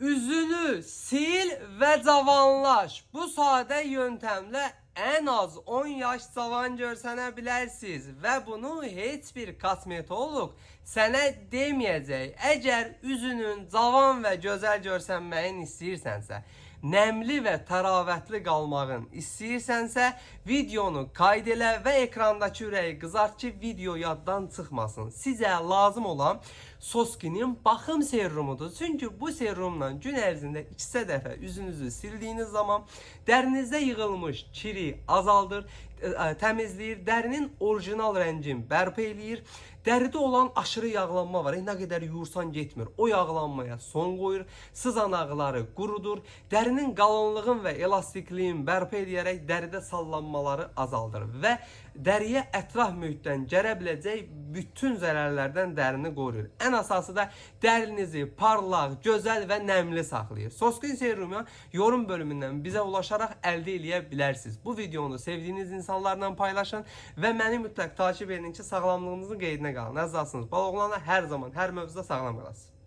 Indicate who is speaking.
Speaker 1: Üzünü sil və cavanlaş. Bu sadə yöntəmlə ən az 10 yaş cavan görsənə bilərsiniz və bunu heç bir kosmetoloq sənə deməyəcək. Əgər üzünün cavan və gözəl görsənməyini istəyirsənsə, nəmli və təravətli qalmağın istəyirsənsə, videonu kayd elə və ekrandakı ürəyi qızart ki, video yaddan çıxmasın. Sizə lazım olan Soskinin baxım serumudur. Çünki bu serumla gün ərzində 2 dəfə üzünüzü sildiyiniz zaman dərinizdə yığılmış kiri azaldır, təmizləyir, dərinin orijinal rəngini bərpa eləyir. Dəridə olan aşırı yağlanma var. Nə qədər yuyursan getmir. O yağlanmaya son qoyur. Sızanaqları qurudur. Dərinin qalınlığını və elastikliyin bərpa eləyərək dəridə sallanmaları azaldır və dəriyə ətraf mühitdən gələ biləcək bütün zərərlərdən dərini qoruyur. Ən əsası da dərinizi parlaq, gözəl və nəmli saxlayır. Soskin serumu yorum bölümündən bizə ulaşaraq əldə eləyə bilərsiniz. Bu videonu sevdiyiniz insanlarla paylaşın və məni mütləq takip edin ki, sağlamlığınızın qeydinə qalın. Əzizlərsiniz, bal oğlana hər zaman, hər mövzuda sağlam qalasınız.